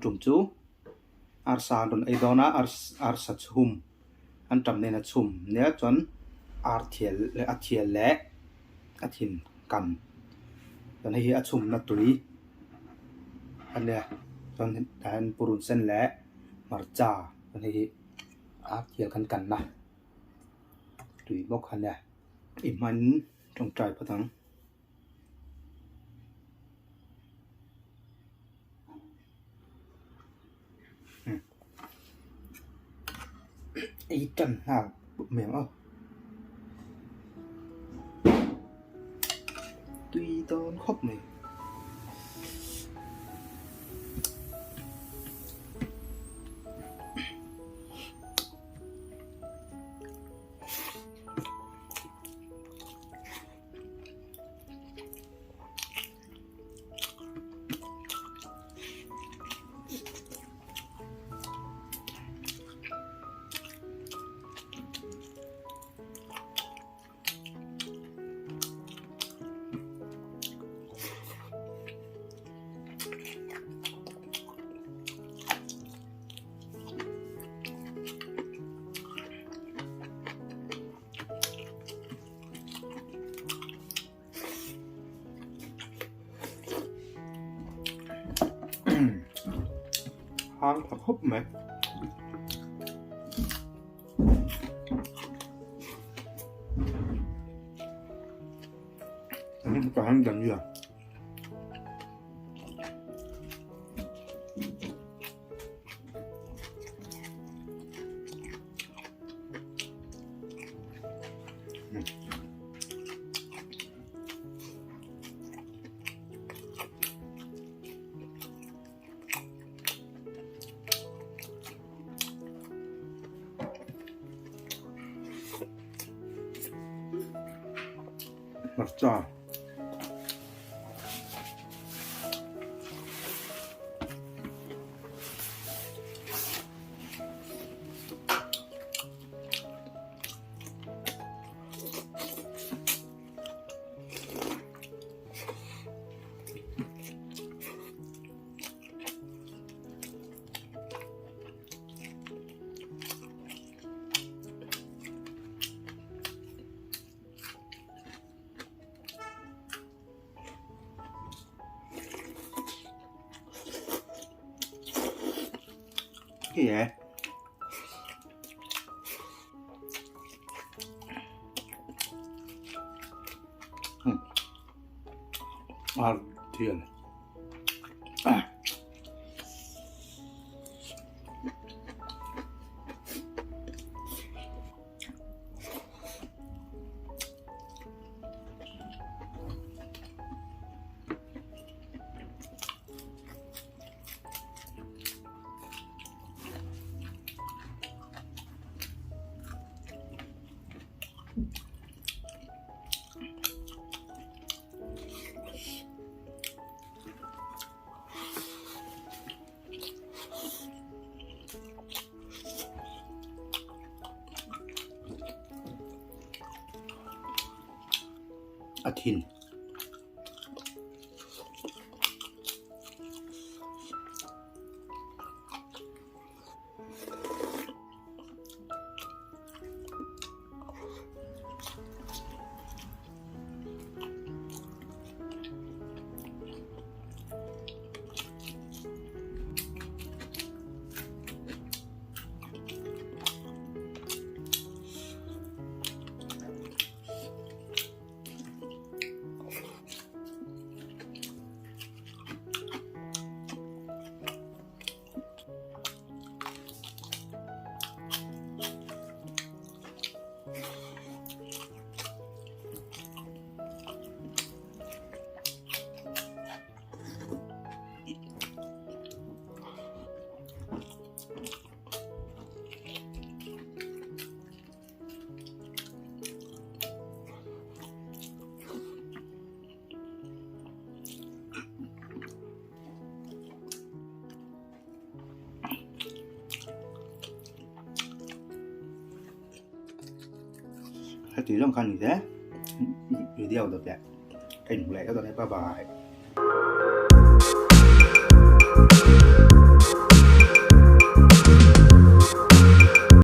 tum chu arsa an rawn ei dawn a arsa chhum an tam nen a chhum nia chuan ar thial a thial leh a thin kan chuan hei hi a chhumna tui a nia chuan tah hian purun sen leh hmarcha chuan hei hi ar thial kan kanna tui bawk a nia i hman tawngtai phawt ang. Ei tan nghal mai ang aw tui dawn khawp mai. Hang tha khawp mai. Ka hang dang ya. Hmarcha. Cái gì vậy? À, thiền. À. A thin. Heti zawng khan ni se video dawt leh ka inhmu leh tlat a nia bye bye.